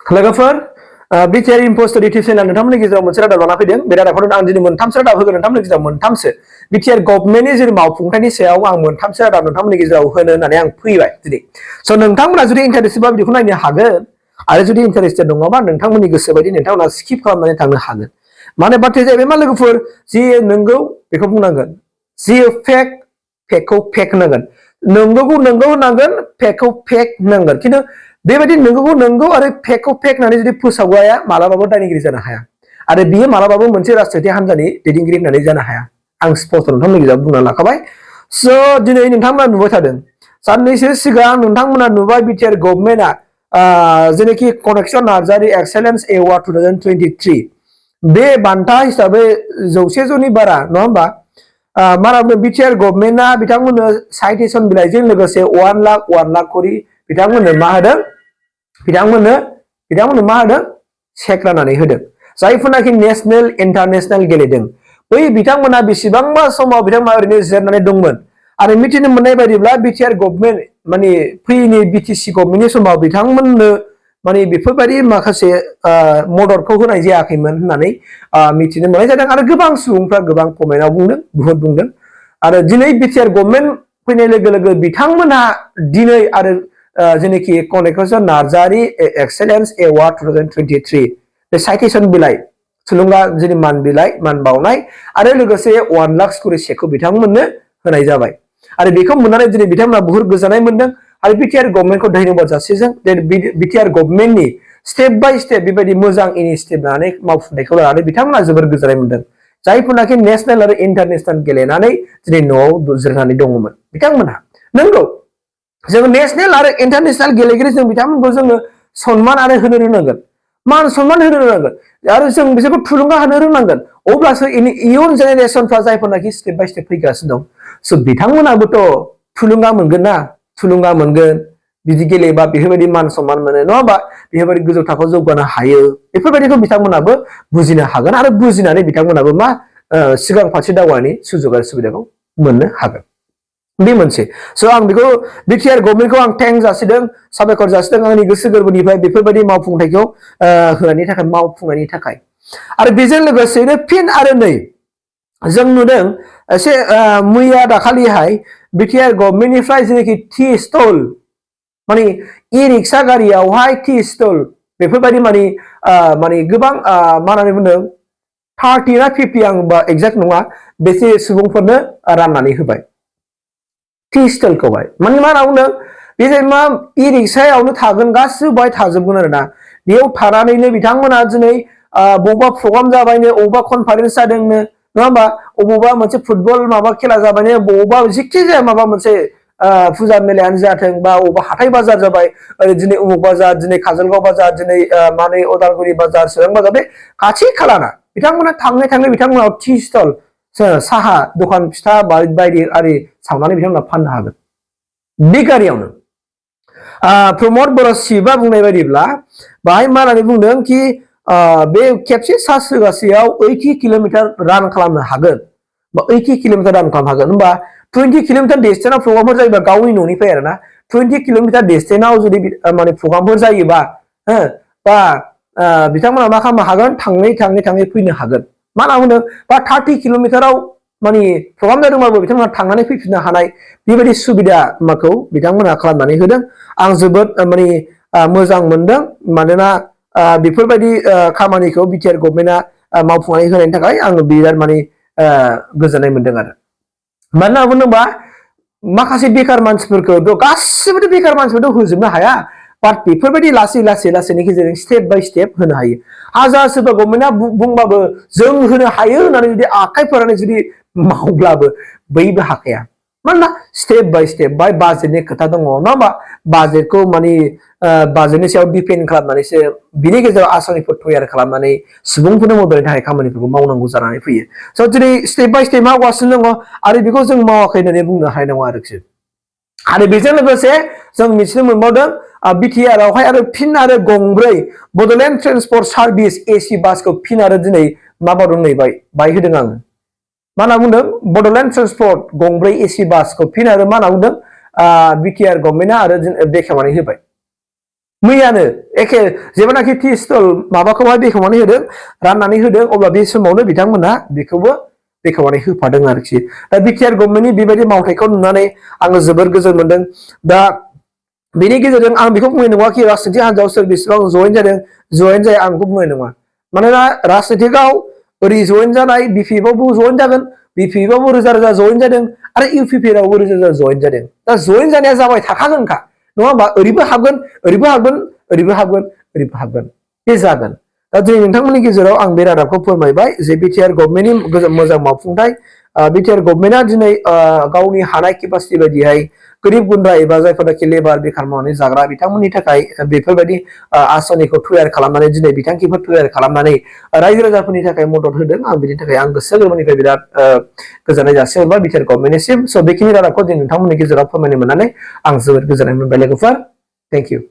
लोगोफोर BTR इम्पस्टर YouTube channel नोंथांमोननि गेजेराव मोनसे रादाब लाना फैदों बे रादाबखौ आं दिनै मोनथामसो रादाब होगोन नोंथांमोननि गेजेराव मोनथामसो बिटिआर गभर्नमेन्टनि जेरै मावफुंथायनि सायाव आं मोनथामसो रादाब नोंथांमोननि गेजेराव होनो होननानै आं फैबाय दिनै स' नोंथांमोना जुदि इन्टारेस्टेडबा भिडिअखौ नायनो हागोन आरो जुदि इन्टारेस्टेड नङाबा नोंथांमोननि गोसो बायदि नोंथांमोना स्किप खालामनानै थांनो हागोन माने बाथ्राया जाहैबाय मा लोगोफोर जि नंगौ बेखौ बुंनांगोन जि फेक फेकखौ फेक होनांगोन नंगौखौ नंगौ होनांगोन फेकखौ फेक होनांगोन खिन्थु बेबायदि नंगौखौ नंगौ आरो फेकखौ फेक होननानै जुदि फोसावग्राया मालाबाबो दायनिगिरि जानो हाया आरो बियो मालाबाबो मोनसे राजखान्थि हान्जानि दैदेनगिरि होननानै जानो हाया आं स्पष्ट नोंथांमोननि गेजेराव बुंना लाखाबाय स' दिनै नोंथांमोना नुबाय थादों साननैसो सिगां नोंथांमोना नुबाय बिटिआर गभर्नमेन्टआ जेनाखि कनेक्सन नार्जारि एक्सेलेन्स एवार्ड 2023 बे बान्था हिसाबै 100 जननि बारा नङा होमबा मा होनो बिटिआर गभर्नमेन्टआ बिथांमोननो साइटेसन बिलाइजों लोगोसे 1 लाख करि बिथांमोननो मा होदों बिथांमोननो मा होदों चेक राननानै होदों जायफोरनाखि नेशनेल इन्टारनेशनेल गेलेदों बै बिथांमोना बेसेबांबा समाव बिथांमोना ओरैनो जिरायनानै दंमोन आरो मिथिनो मोननाय बायदिब्ला बिटिआर गभर्नमेन्ट माने फैनि बिटिसि गभर्नमेन्टनि समाव बिथांमोननो माने बेफोरबायदि माखासे मददखौ होनाय जायाखैमोन होननानै मिथिनो मोननाय जादों आरो गोबां सुबुंफ्रा गोबां कमेन्टआव बुंदों बुहुत बुंदों आरो दिनै बिटिआर गभर्नमेन्ट फैनाय लोगो लोगो बिथांमोनहा दिनै आरो जेनेखि कनेक्सन नार्जारि एक्सेलेन्स एवार्ड 2023 बे साइटेसन बिलाइ थुलुंगा जेरै मान बिलाइ मान बावनाय आरो लोगोसे 1 लाख करि चेकखौ बिथांमोननो होनाय जाबाय आरो बेखौ मोननानै दिनै बिथांमोना बुहुत गोजोननाय मोनदों आरो बिटिआर गभर्नमेन्टखौ धन्यबाद जासिजों बिटिआर गभर्नमेन्टनि स्टेप बाय स्टेप बेबायदि मोजां इनिशिएटिभ लानानै मावफुंनायखौ लानानै बिथांमोना जोबोर गोजोननाय मोनदों जायफोरनाखि नेशनेल आरो इन्टारनेशनेल गेलेनानै दिनै न'आव जिरायनानै दङमोन बिथांमोनहा नंगौ जों नेशनेल आरो इन्टारनेशनेल गेलेगिरि जों बिथांमोनखौ जोङो सन्मान आरो होनो रोंनांगोन मान सन्मान होनो रोंनांगोन आरो जों बिसोरखौ थुलुंगा होनो रोंनांगोन अब्लासो इयुन जेनेरेसनफ्रा जायफोरनाखि स्टेप बाय स्टेप फैगासिनो दं स' बिथांमोनाबोथ' थुलुंगा मोनगोन ना थुलुंगा मोनगोन बिदि गेलेबा बेफोरबायदि मान सन्मान मोनो नङा होमबा बेफोरबायदि गोजौ थाखोआव जौगानो हायो बेफोरबायदिखौ बिथांमोनाबो बुजिनो हागोन आरो बुजिनानै बिथांमोनाबो मा सिगां फारसे दावगानायनि सुजुग आरो सुबिदाखौ मोननो हागोन बे मोनसे स' आं बेखौ बिटिआर गभर्नमेन्टखौ आं थेंक जासिदों साबायखर जासिदों आंनि गोसो गोरबोनिफ्राय बेफोरबायदि मावफुंथायखौ मावफुंनायनि थाखाय आरो बेजों लोगोसेनो फिन आरो नै जों नुदों एसे मैया दाखालिहाय बिटिआर गभर्नमेन्टनिफ्राय जेनाखि टि स्टल माने इ रिक्सा गारियावहाय टि स्टल बेफोरबायदि माने गोबां मा होननानै बुंदों 30 ना 50 आं एक्जेक्ट नङा बेसे सुबुंफोरनो राननानै होबाय टि स्टलखौहाय माने मा होनना बुंदों बे जाय मा इ रिक्सायावनो थागोन गासिबो बाहाय थाजोबगोन आरोना बेयाव थानानैनो बिथांमोना दिनै बबेबा प्रग्राम जाबायनो बबेबा कनफारेन्स जादोंनो नङा होमबा बबेबा मोनसे फुटबल माबा खेला जाबायनो बबेबा जेखि जाया माबा मोनसे फुजा मेलायानो जाथों बा बबेबा हाथाय बाजार जाबाय ओरै दिनै उमुक बाजार दिनै काजलगाव बाजार दिनै माने उदालगुरि बाजार चिरां बाजार बे खाथि खालाना बिथांमोना थाङै बिथांमोनाव टि स्टल साहा दखान फिथा बायदि आरि सावनानै बिथांमोना फाननो हागोन बे गारियावनो प्रमद बर' शिबा बुंनाय बायदिब्ला बाहाय मा होननानै बुंदों कि बे खेबसे चार्ज होगासेयाव 80 किल'मिटार रान खालामनो हागोन बा 80 किल'मिटार रान खालामनो हागोन होमबा 20 किल'मिटार डिस्टेन्सआव प्रग्रामफोर जायोबा गावनि न'निफ्राय आरोना 20 किल'मिटार डिस्टेन्सआव जुदि माने प्रग्रामफोर जायोबा बा बिथांमोना मा खालामनो हागोन थाङै फैनो हागोन मा होनना बुंदों बा 30 किल'मिटाराव माने प्रग्राम जादोंबाबो बिथांमोना थांनानै फैफिननो हानाय बेबायदि सुबिदा माखौ बिथांमोना खालामनानै होदों आं जोबोद माने मोजां मोनदों मानोना बेफोरबायदि खामानिखौ बिटिआर गभर्नमेन्टआ मावफुंनानै होनायनि थाखाय आङो बिराद माने गोजोननाय मोनदों आरो मानो होनना बुङोबा माखासे बेकार मानसिफोरखौ गासिबो बेकार मानसिफोरखौ होजोबनो हाया बाट बेफोरबायदि लासैनि गेजेरजों स्टेप बाय स्टेप होनो हायो हाजार सोरबा गभर्नमेन्टआ बुंबाबो जों होनो हायो होननानै जुदि आखाइ फोरानै जुदि मावब्लाबो बैबो हाखाया मानोना स्टेप बाय स्टेप बाय बाजेटनि खोथा दङ नङा होमबा बाजेटखौ माने बाजेटनि सायाव डिपेन्ड खालामनानैसो बिनि गेजेराव आसनिफोर तैयार खालामनानै सुबुंफोरनो मददनि थाखाय खामानिफोरखौ मावनांगौ जानानै फैयो स' दिनै स्टेप बाय स्टेप मावगासिनो दङ आरो बेखौ जों मावाखै होननानै बुंनो हानाय नङा आरोखि आरो बेजों लोगोसे जों मिथिनो मोनबावदों बिटिआर आवहाय आरो फिन आरो गंब्रै बड'लेण्ड ट्रेन्सपर्ट सार्भिस एसि बासखौ फिन आरो दिनै माबावदों नै बाय होदों आङो मा होनना बुंदों बड'लेण्ड ट्रेन्सपर्ट गंब्रै एसि बासखौ फिन आरो मा होनना बुंदों बिटिआर गभर्नमेन्टआ आरो बेखेवनानै होबाय मैयानो एखे जेब्लानाखि टि स्टल माबाखौहाय बेखेवनानै होदों राननानै होदों अब्ला बे समावनो बिथांमोना बेखौबो बेखेवनानै होफादों आरोखि दा बिटिआर गभर्नमेन्टनि बेबायदि मावथायखौ नुनानै आङो जोबोर गोजोन मोनदों दा बेनि गेजेरजों आं बेखौ बुंनाय नङा कि राजनितिक हान्जायाव सोर बेसेबां जयेन जाया आं बेखौ बुंनाय नङा मानोना राजनितिकआव ओरै जयेन जानाय बिपिएफआवबो जयेन जागोन बिपिएफआवबो रोजा रोजा जयेन जादों आरो इउपिपिएलआवबो रोजा रोजा जयेन जादों दा जयेन जानाया जाबाय थाखागोनखा नङा होमबा ओरैबो हाबगोन ओरैबो हाबगोन ओरैबो हाबगोन ओरैबो हाबगोन बे जागोन दा दिनै नोंथांमोननि गेजेराव आं बे रादाबखौ फोरमायबाय जे बिटिआर गभर्नमेन्टनि मोजां मावफुंथाय बिटिआर गभर्नमेन्टआ दिनै गावनि हानाय केपासिटि बायदिहाय गोरिब गुन्द्रा एबा जायफोरनाखि लेबार बेखार मावनानै जाग्रा बिथांमोननि थाखाय बेफोरबायदि आसनिखौ तैयार खालामनानै दिनै बिथांखिफोर तैयार खालामनानै रायजो राजाफोरनि थाखाय मदद होदों आं बिनि थाखाय आं गोसो गोरबोनिफ्राय बिराद गोजोननाय जासिहरबाय बिटिआर गभर्नमेन्टनिसिम स' बेखिनि रादाबखौ दिनै नोंथांमोननि गेजेराव फोरमायनो मोननानै आं जोबोद गोजोननाय मोनबाय लोगोफोर थेंक इउ